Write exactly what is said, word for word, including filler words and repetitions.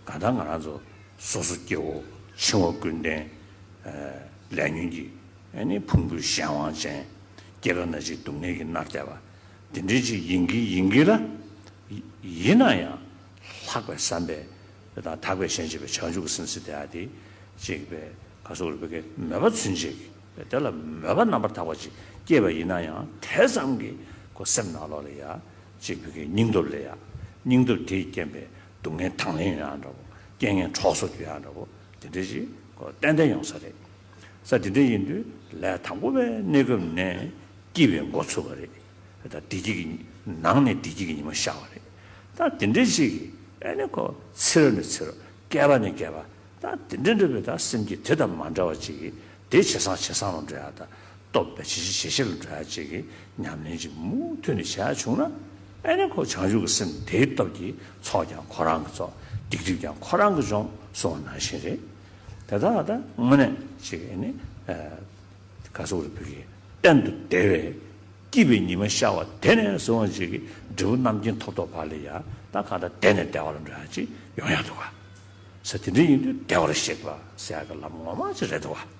གང་ལྟར་ང་རང་ཚོ་སོ་སོ་སྐྱེ་བོ་འཆིང་བ་ཀུན་ལྡན། ལས་ཉོན་གྱི་ཨ་ནི་ཕུང་པོའི་གཞན་དབང་ཅན། སྐྱེ་རྒ་ན་འཆིའི་སྡུག་བསྔལ་གྱིས་མནར་བསྡད་པ་དེ་འདྲའི་ཅིག་ཡིན་གྱི་ཡིན་གྱི་ལ། ཡིན་ན་ཡང་ལྷག་པའི་བསམ་པས་དང་དག་པའི་ཞེན་བྱེད་པའི་བྱང་ཆུབ་ཀྱི་སེམས་ཟེར་དེ་ཡང་དེ་ཅིག་པའི་ག་སོགས་རིག་པའི་མོས་པ་ཚུན་ཆད་ཀྱི་དེ་ལ་མོས་པ་རྣམ་པར་དག་པ་ཅིག་སྐྱེས་པ་ཡིན་ན་ཡང་དེ་ཙམ་གྱིས་ཁོ་སེམས་ནང་ལོགས་ལ་ཡ་ཅིག་པའི་སྙིང་སྟོབས་ལ་ཡ། སྙིང་སྟོབས་དེས་རྐྱེན་པས་སྡུག་བསྔལ་དང་ལེན་ཡང་འདྲ་བོ། རྐྱེན་ངན་གྲོགས་སུ་འགྱུར་ཡང་འདྲ་བོ། དེ་འདྲ་ཞིག་གོ་ཏན་ཏན་ཡོང་ས་རེད། ས་དེ་འདྲ་ཡིན་དུས་ལས་དང་པོ་པའི་གནས་སྐབས་ནས་སྐྱིད་པའི་འགོ་ཚུགས་པ་རེད། ད་བདེ་སྐྱིད་ཀྱི་ནང་ནས་བདེ་སྐྱིད་ཀྱི་ཉི་མ་ཤར་བ་རེད། ད་དེ་འདྲ་ཞིག་གིས་ཨ་ནི་ཁོ་ཚེ་རབས་ནས་ཚེ་རབས་བསྐལ་པ་ནས་བསྐལ་པ། ད་དེ་འདྲ་འདྲ་བའི་ད་སེམས་ཀྱི་དེ་དང་མ་འདྲ་བ་ཅིག་གིས་དེ་ཇེ་བཟང་ཇེ་བཟང་ལ་འགྲོ་ཡ་ད། སྟོབས་དང་ཇེ་ཆེ་ཇེ་ཆེ་ལ་འགྲོ་ཡ་ཅིག་གི་ཉམས་ལེན་ཅིག་མུ་མཐུད་ནས་བྱས་བྱུང་ན། ཨ་ནི་ཁོ་བྱང་ཆུབ་ཀྱི་སེམས་དེའི་སྟོབས་ཀྱིས་ཚོགས་ཀྱང་ཁོ་རང་གི་ཚོགས། སྡིག་སྒྲིབ་ཀྱང་ཁོ་རང་གིས་སྦྱོང་གསུངས་པ་ནང་བཞིན་རེད། དེ་དག་ད་དངོས་གནས་ཅིག་ཨ་ནི་ག་སོགས་རིག་པའི་གཏན་དུ་བདེ་བའི་སྐྱིད་པའི་ཉི་མ་ཤར་བ་དེ་ནས་བཟུང་བ་ཅིག་གི་འབྲས་བུ་རྣམ་མཁྱེན་ཐོབ་ཐོབ་བར་ལ་ཡ་ད་གང་ལྟར་བདེ་ནས་བདེ་བ་ལ་འགྲོ་ཡ་ཅིག་ཡོང་ཡ་འདུག་ག། ས་དེ་འདྲ་ཡིན་དུས་བདེ་བར་གཤེགས་པ་ཟེར་ཡ་གི་ལམ་ངོ་མ་ཅིག་རེད་འདུག་ག།